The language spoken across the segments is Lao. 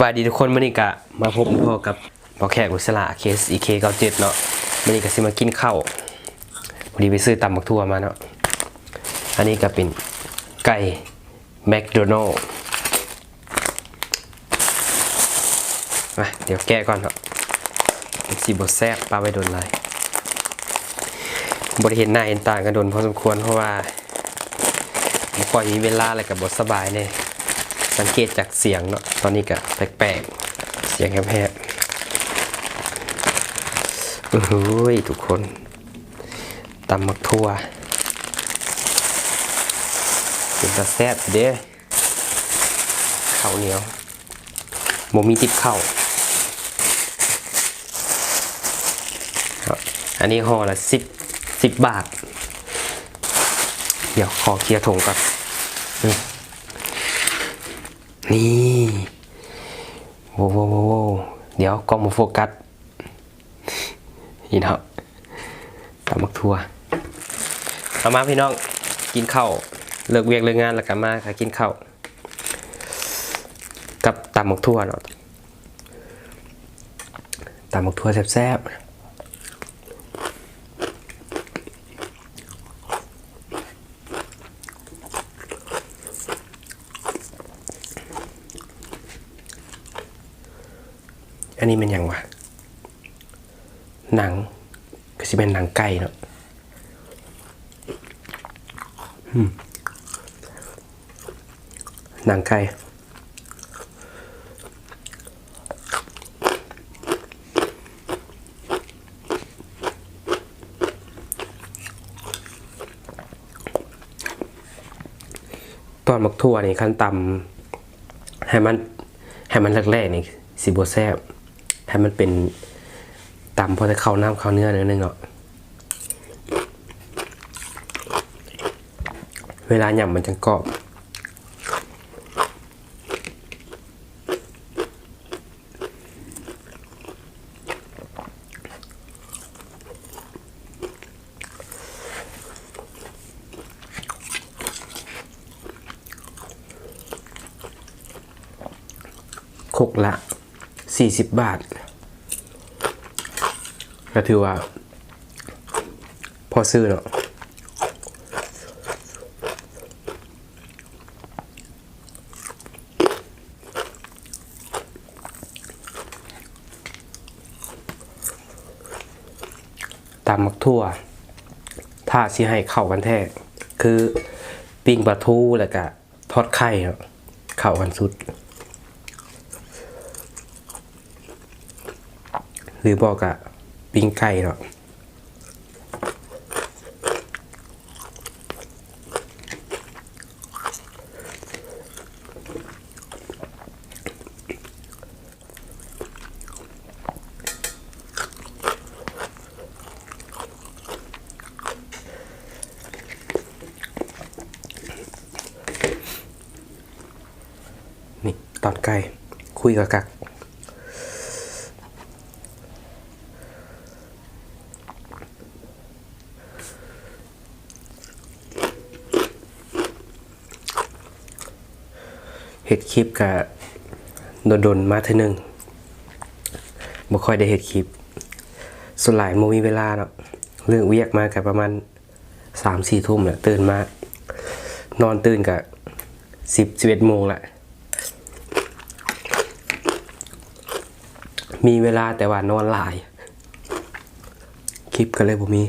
ສະບາຍດີທຸກຄົນ, ມື້ນີ້ກະມາພົບມາພໍ້ກັບບ່າວແຂກ ອຸດສະຫຼາ ເຄເອັສອີເຄເກົ້າເຈັດເນາະ. ມື້ນີ້ກະຊິມາກິນເຂົ້າ, ພໍດີໄປຊື້ຕຳບັກຖົ່ວມາເນາະ. ອັນນີ້ກະເປັນໄກ່ McDonald ມາ ດຽວແກະກ່ອນເນາະ, ມັນຊິບໍ່ແຊບ ປະໄວ້ດົນຫຼາຍ. ບໍ່ໄດ້ເຫັນໜ້າເຫັນຕາກັນດົນພໍສົມຄວນ ເພາະວ່າບໍ່ຄ່ອຍມີເວລາ ແລ້ວກະບໍ່ສະບາຍແດ່. ສັງເກດຈາກສຽງເນາະ, ຕອນນີ້ກະແປກໆ ສຽງແຫບໆ. ໂອ້ໂຫ ທຸກຄົນ, ຕຳບັກຖົ່ວ ເປັນຕາແຊບເດ້. ເຂົ້າໜຽວ ບໍ່ມີຕິບເຂົ້າ. ອັນນີ້ຫໍ່ລະສິບ ສິບບາດ. ດຽວຂໍເຄຍຖົງກ່ອນ. ນີ້ ໂອ້ໂຫ ດຽວກ້ອງບໍ່ໂຟກັສ. ນີ້ເນາະ ຕຳບັກຖົ່ວ. ເອົາມາພີ່ນ້ອງ ກິນເຂົ້າ, ເລີກວຽກເລີກງານແລ້ວກະມາຫາກິນເຂົ້າກັບຕຳບັກຖົ່ວເນາະ. ຕຳບັກຖົ່ວແຊບໆ. ອັນນີ້ແມ່ນຫຍັງຫວາ? ໜັງ ຄືຊິແມ່ນໜັງໄກ່ເນາະ. ອືມ ໜັງໄກ່. ຕອນບັກຖົ່ວນີ້ ຄັນຕຳໃຫ້ມັນ ໃຫ້ມັນແຫຼກໆ ນີ້ຊິບໍ່ແຊບ, ໃຫ້ມັນເປັນຕຳພໍໄດ້ເຂົ້ານ້ຳເຂົ້າເນື້ອໜ້ອຍໜຶ່ງເນາະ. ເວລາຫຍ້ຳມັນຈັ່ງກອບ. ຄົກລະສີ່ສິບບາດ ກະຖືວ່າພໍຊື້ເນາະ. ຕຳບັກຖົ່ວ ຖ້າຊິໃຫ້ເຂົ້າກັນແທ້ ຄືປີ້ງປາທູ ແລ້ວກະທອດໄຂ່ເນາະ ເຂົ້າກັນສຸດ. ຫຼືບໍ່ກະປີ້ງໄກ່ເນາະ. ນີ້ຕອນໄກ່ ຄຸຍກະຄັກ. ເຮັດຄລິບກະດົນໆ ມາເທື່ອໜຶ່ງ ບໍ່ຄ່ອຍໄດ້ເຮັດຄລິບ. ສ່ວນຫຼາຍບໍ່ມີເວລາເນາະ, ເລີກວຽກມາກະປະມານສາມສີ່ທຸ່ມແຫຼະ, ຕື່ນມາ ນອນຕື່ນກະສິບ ສິບເອັດໂມງລະ. ມີເວລາແຕ່ວ່ານອນຫຼາຍ ຄລິບກະເລີຍບໍ່ມີ.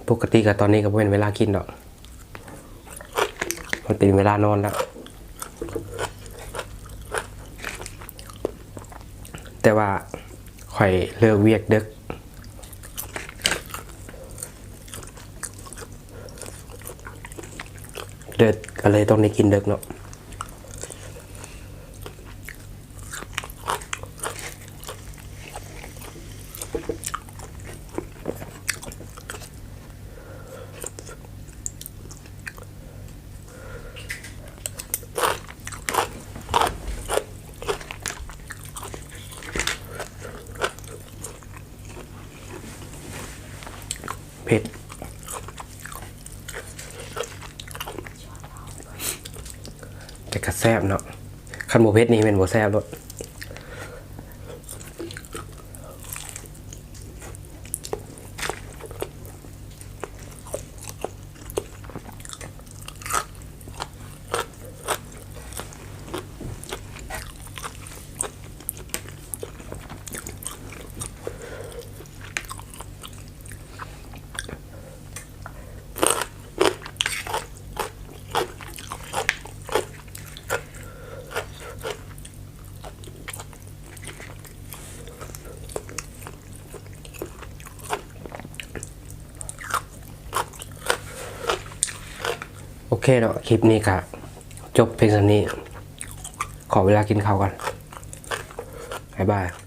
ປົກກະຕິກະຕອນນີ້ກະບໍ່ແມ່ນເວລາກິນດອກ, ມັນເປັນເວລານອນແລ້ວ. ແຕ່ວ່າຂ້ອຍເລີກວຽກເດິກ ເດິກກະເລີຍຕ້ອງໄດ້ກິນເດິກເນາະ. ເ ເຜັດ ແຕ່ກໍແຊບເນາະ ຄັນບໍ່ເຜັດນີ້ແມ່ນບໍ່ແຊບໂລດ. ໂອເຄເນາະ ຄລິບນີ້ກະຈົບພຽງສ່ຳນີ້ ຂໍເວລາກິນເຂົ້າກ່ອນ ບາຍບາຍ.